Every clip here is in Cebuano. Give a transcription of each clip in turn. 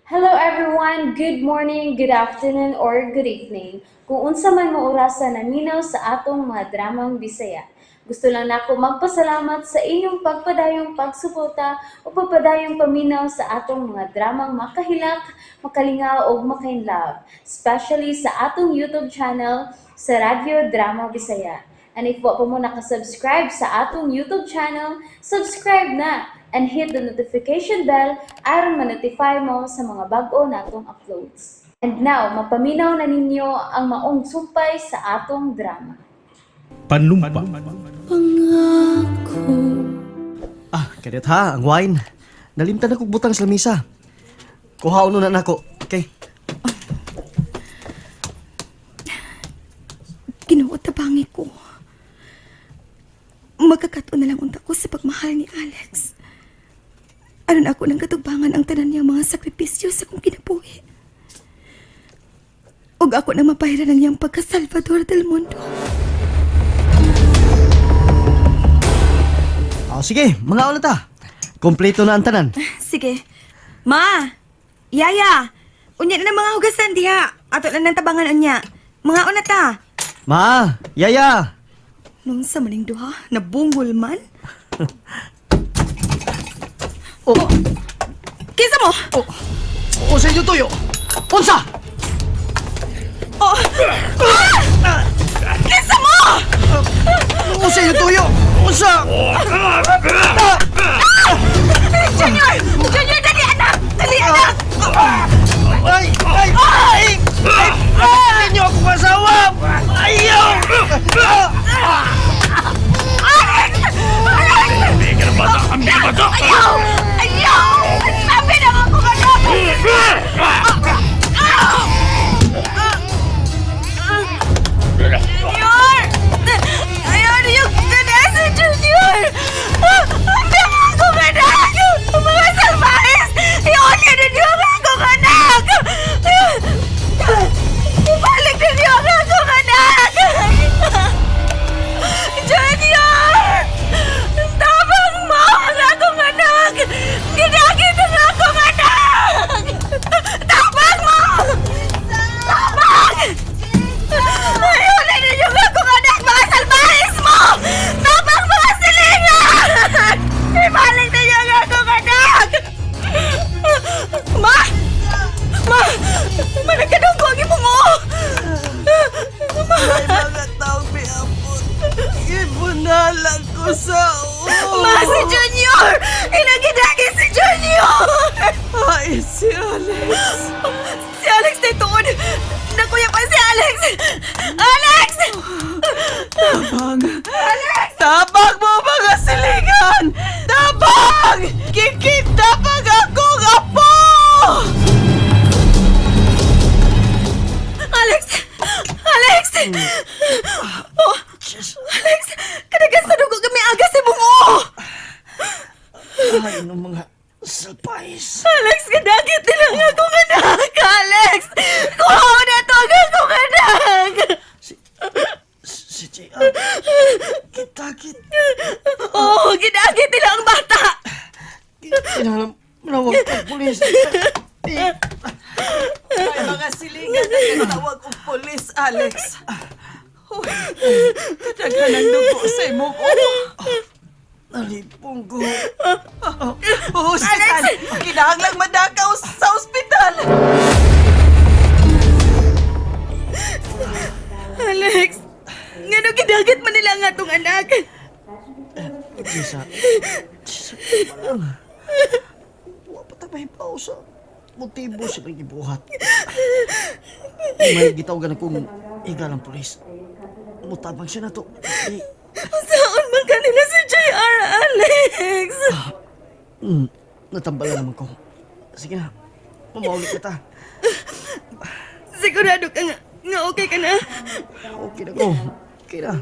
Hello everyone! Good morning, good afternoon, or good evening. Kung unsa man mo orasa naminaw sa atong mga dramang Bisaya. Gusto lang nako magpasalamat sa inyong pagpadayong pagsuporta o pagpadayong paminaw sa atong mga dramang makahilak, makalingaw ug makainlove, especially sa atong YouTube channel sa Radyo Drama Bisaya. And if wa pa mo nakasubscribe sa atong YouTube channel, subscribe na and hit the notification bell aron ma-notify mo sa mga bag-o natong uploads. And now, mapaminaw na ninyo ang maong sumpay sa atong drama. Panumpa. Pangako. Ah, kadet ha, ang wine. Nalimtan ako butang sa lamisa. Kuhaon na nako. Okay. Ginoo, tabangi ko. Magkakatuon na lang unta ko sa pagmahal ni Alex. Aron ako nang katugbangan ang tanan niyang mga sakripisyo sa akong kinabuhi. Ug ako na mapahiran ang iyang pagka-Salvador del Mundo. Ah, sige, mga na ta. Kompleto na ang tanan. Sige. Ma! Yaya! Unya na ng mga hugasan diha. Ato na ng tabangan unya. Mga una ta. Ma, yaya. Nung sa maning duha, nabungol man. Oh, Kinsa mo? oh, oh, sa inyo tuyo. Unsa? Oh! Ah! Kinsa mo? Oh, sa inyo tuyo. Unsa? Ah! Junior! Junior, dali anak! Dali anak! Ay, ay, ay! Ay, ay, ninyo akong asawa! Ayaw! Ayaw! Ayaw! Sabi na ako anak! Junior! Ayaw niyo ganasa, Junior! Ang akong anak! Mga salbahes! Iyon na ninyo ang akong anak! Ibalik ninyo ang akong anak! Junior! Tabang mo ang akong anak! Ginagit ang akong anak! Tabang mo! Tabang! Ayaw na ninyo ang akong anak! Mga salbahes mo! Tabang mga silingan! Ibalik ninyo ang akong anak! Ma! Ma! Ma, nagkadunggo ang imong oo! Ma! Mga taong miabot. Ibunalan ko sa ulo. Ma, si Junior! Inagidagi si Junior! Ay, si Alex. Si Alex na ituon! Nakuya pa si Alex! Alex! Tabang. Alex! Tabang mo mga silingan! Tabang! Kikitabang akong apo! Alex! Alex! Oh, Alex! Kanagan sa dugo kami aga si Bungo! Ay, ng mga salpais. Alex, kadagit nila ang akong anak! Alex! Kuha na to ang akong anak! Si JR. Kitakit. Oo, oh, ginagit nila ang bata! Kinahalam, manawag ang pulis. Ay, mga silingan na tawag og polis, Alex. Uy, kadaghan ang dugo sa imong ulo. Nalipong ko. Hospital! Kinahanglang madakaw sa ospital! Alex! Ngano gidagit man nila ang atong anak? Jessa, Jessa, lang. Wa pa ta mahibaw sa motibo silang gibuhat. May gitawagan akong higalang pulis. Mutabang siya na to. Di, Saan man kanila si JR, Alex? natambala naman ko. Sige na, mamaulit na ta. Sigurado ka nga, nga okay ka na. Okay na ko. Okay na.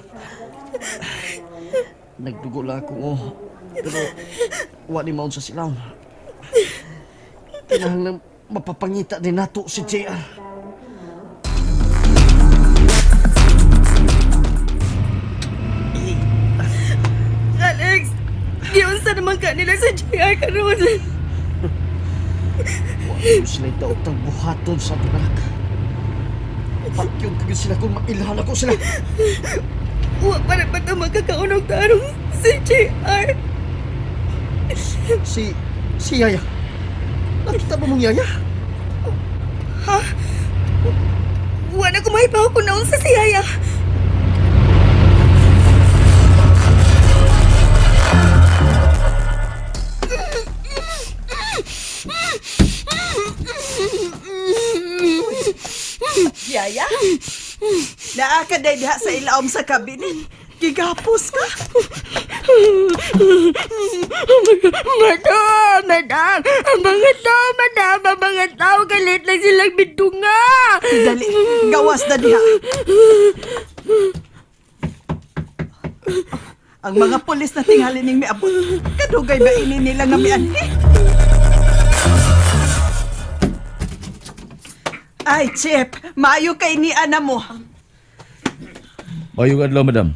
Nagdugo lang ako, oh. Pero, wa ni maon sa silaw. Kinahanglan mapapangita din nato si JR. Alex, giunsa naman kanila si JR karon. Wa sila daotang buhaton sa atong anak. Patyon kagud sila kung mailhan ako sila. Wa pa rin ba ito magkakaunog tarong si JR? Si Yaya. Nakita ba mong Yaya? Ha? Wa na kumahibaw ko naon sa si Yaya. Yaya? Naa ka day diha sa ilaom sa kabinet. Gigapos ka. Madam! Madam! Ang mga tao, madam! Ang mga tao, galit lang silang bidunga! Dali, gawas na diha. Ang mga pulis na tingali ning miabot. Kadugay ba ini nila nga mianhi? Ay, Chip, maayo kay ni ana mo. Mayong adlaw, madam.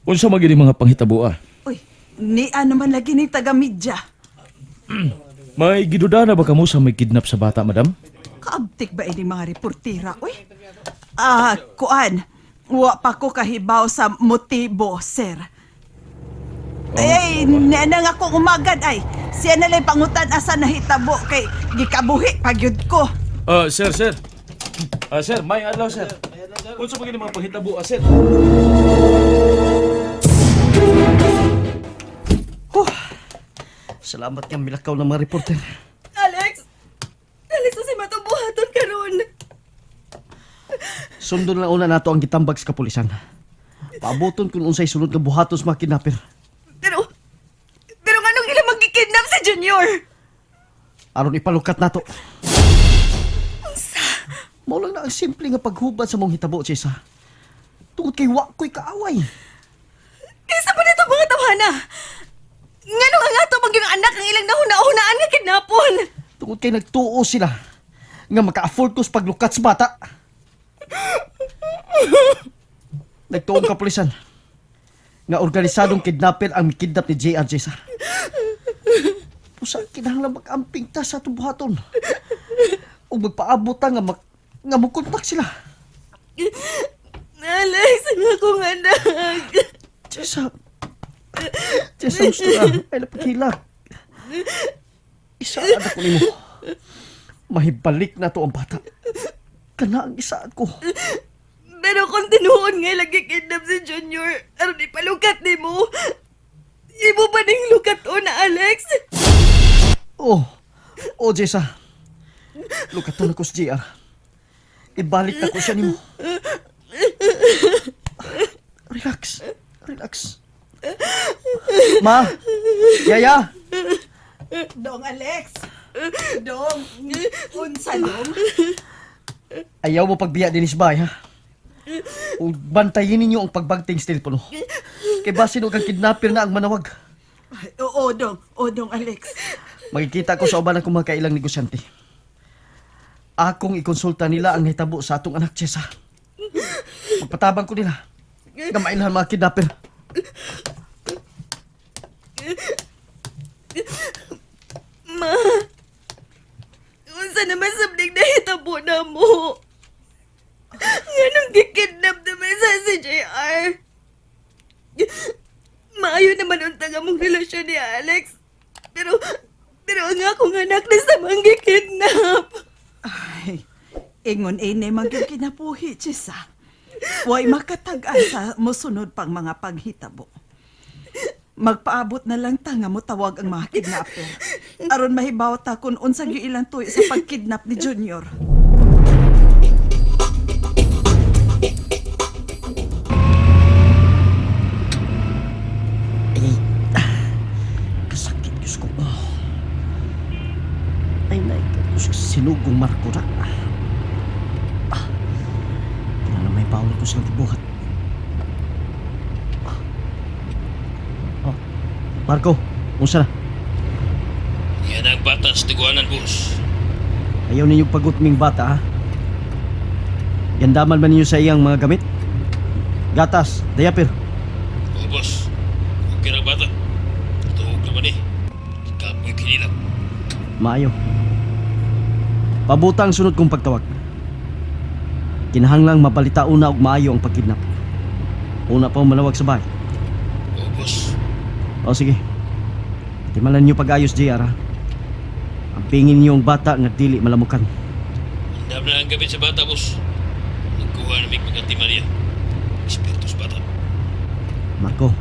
Unsa man gini mga panghitaboa? Uy, ni ana man lagi ni taga media. May giduda na ba kamo sa may kidnap sa bata, madam? Kaabtik ba ini mga reportera, uy? Ah, kuan. Wa pa ko kahibaw sa motibo, sir. Ay, niana nga ko umagad ay. Siya na lang pangutan asa nahitabo kay gikabuhi pagyud ko. Ah, sir, sir. Ah, sir, may adlaw, sir. Unsa man gini mga panghitaboa, sir? Huh. Salamat nga milakaw ng mga reporter. Alex! Alex, si matubuhaton karon. Sundon lang una nato ang gitambag sa kapulisan. Paaboton kung unsay sunod nga buhaton sa mga kidnapper. Pero, pero nganong ilang magkikidnap si Junior? Aron ipalukat nato. Mao lang na ang simple nga paghubad sa mong hitabo, Chesa. Tungod kay wa ko'y kaaway. Kaysa pa nito mga tawhana? Nganong ang ato pag yung anak ang ilang nahuna-hunaan nga kidnapon? Tungod kay nagtuo sila nga maka-afford ko sa paglukat sa bata. Nagtuong kapulisan nga organisadong kidnapper ang mikidnap ni J.R. Jessa. Pusa kinahanglan mag-amping ta sa atong buhaton. Ug magpaabot ta nga mag nga mukontak sila. Alex, ang akong anak. Jessa. Jessa, gusto na. Ay, napaghilak. Isaad ako nimo. Mahibalik na to ang bata. Kana ang isaad ko. Pero kung tinuon nga lagi kidnap si Junior, aron ipalukat ni mo. Imo ba ning lukat o na, Alex? Oh, oh, Jessa. Lukaton ako sa JR. Ibalik na ko siya nimo. Relax. Relax. Ma! Yaya! Dong Alex. Dong, unsa dong? Ayaw mo pagbiya din bay, ha? O bantayin ninyo ang pagbagting sa telepono. Kay basin og ang kidnapper na ang manawag. Ay, oo, dong. Oo, dong Alex. Magkikita ko sa uban akong mga kailang negosyante. Akong ikonsulta nila ang nahitabo sa atong anak, Chesa. Magpatabang ko nila. Nga mailhan mga kidnapper. Ma, unsa naman sabling nahitabo na mo? Nganong gikidnap naman sa si JR? Maayo naman unta nga mong relasyon ni Alex. Pero, pero ang akong anak na sa mang gikidnap. Ay, ingon ini man gyud kinabuhi, Chisa. Way makatag-an sa mosunod pang mga paghitabo. Magpaabot na lang ta nga motawag ang mga kidnapper. Aron mahibaw ta kung unsa gyud ilang tuyo sa pagkidnap ni Junior. Ay, kasakit Diyos ko. Oh. Ay, naik, sinugong Marco na. Ah, wala na may bawal ko silang gibuhat. Ah. Oh, Marco, unsa na? Yan ang batas tiguanan, boss. Ayaw ninyo pagutming bata, ha? Gandaman ba ninyo sa iyang mga gamit? Gatas, diaper. O, boss. Okay ra bata. Tuog na ba ni? Kapoy kinilap. Maayo. Pabuta ang sunod kong pagtawag. Kinahanglang mabalita una og maayo ang pagkidnap. Una pa manawag sa bahay. Oo, boss. O sige. Timalan niyo pag-ayos, JR, ha? Ang pingin niyo ang bata nga dili malamukan. Andam na ang gabi sa bata, boss. Nagkuha na may pagkatimal niya. Eksperto sa bata. Marco,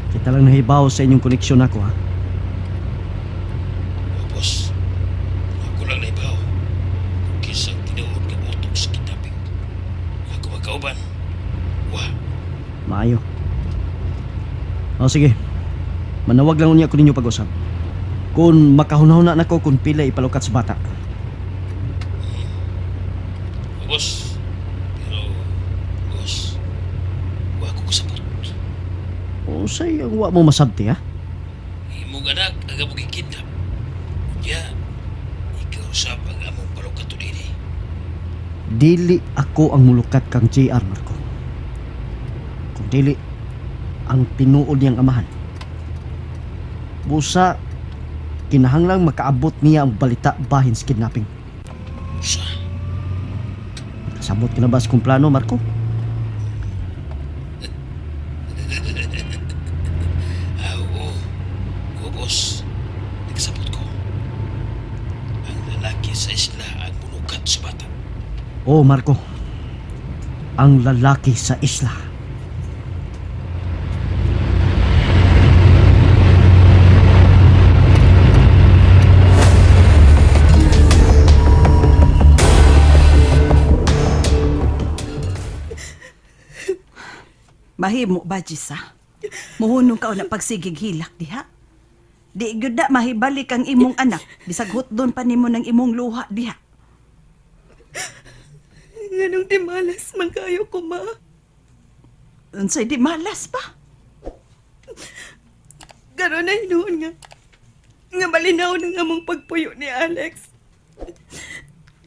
kita lang nahibaw sa inyong koneksyon ako, ha? Oo, boss. Ako lang naibaw. Kung kisang tinuod nga utok sa kidnapping. Ako magkauban. Wa. Maayo. O sige. Manawag lang unya ko ninyo pag-usap. Kung makahunahuna nako kung pila ipalukat sa bata. Oo, boss. Pero, boss, wa ko kasabot. O say ang wa mo masabti, ha? Imong anak ang among gikidnap. Unya, ikaw sab ang among palukat dinhi. Dili ako ang mulukat kang JR, Marco. Kung dili, ang tinuod niyang amahan. Busa, kinahanglang makaabot niya ang balita bahin sa kidnapping. Usa. Kasabot ka na ba sa kong plano, Marco? Ah, oo. Oo, boss. Nagsabot ko. Ang lalaki sa isla ang mulukat sa bata. Oo, Marco. Ang lalaki sa isla. Mahimo ba, Jisa? Muhunong ka na pagsigig hilak diha. Di gyud na mahibalik ang imong anak. Bisag hutdon pa nimo ng imong luha diha. Nganong di malas man kayo ko, ma? Unsay di malas pa? Karon na hinuon nga. Nga malinaw ng among pagpuyo ni Alex.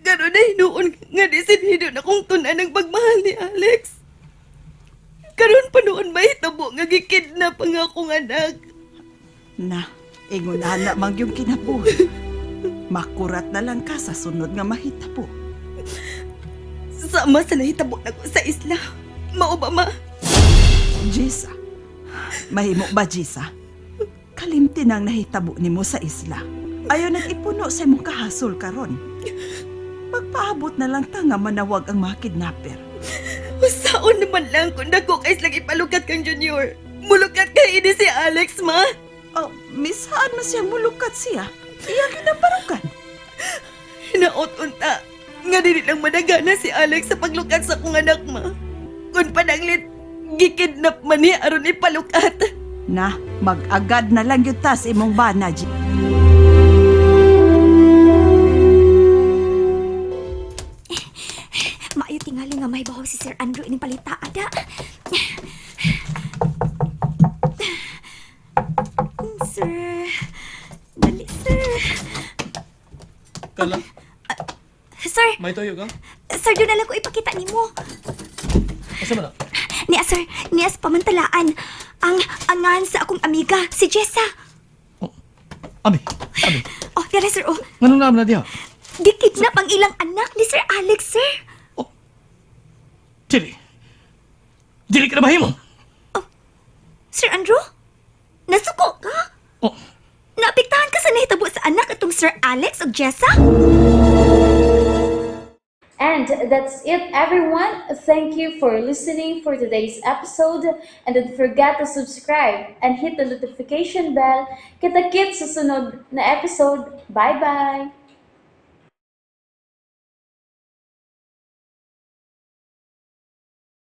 Karon na hinuon nga desidido na kong tunan ang pagmahal ni Alex. Karon pa noon mahitabo nga gikidnap ang akong anak. Na, ingon ana man yung kinabuhi. Makurat na lang ka sa sunod nga mahitabo. Sama sa nahitabo nako sa isla. Mao ba, ma? Jisa, mahimo ba, Jisa? Kalimti nang nahitabo nimo sa isla. Ayaw nag-ipuno sa imong kahasol karon. Magpaabot na lang ta nga manawag ang mga kidnapper. Usaon naman lang kung dako kay silang ipalukat kang Junior. Mulukat kay ini si Alex, ma. Oh, mishaan man siya mulukat siya. Iya kinaparukan. Hinaot unta. Nga dili lang madagana si Alex sa paglukat sa akong anak, ma. Kung pananglit, gikidnap man niya aron ipalukat. Na, mag-agad na lang yun ta sa imong bana, Jisa. Maayo tingali nga may baho si Sir Andrew ining palita ada. Sir, dali sir. Kala, Sir, may toyo ka? sir doon na lang ko ipakita nimo. Asa man na? Niya sir, niya sa pamantalaan ang angan sa akong amiga si Jessa. Ami, ami. Oh, dere sir oh. Nganong naam na diha? Gikidnap ang ilang anak ni Sir Alex sir. Dili. Dili ka na mahimo. Sir Andrew? Nasuko ka? Oh, Naapektahan ka sa nahitabo sa anak atong Sir Alex ug Jessa? And that's it, everyone. Thank you for listening for today's episode. And don't forget to subscribe and hit the notification bell. Kita-kits sa sunod na episode. Bye-bye!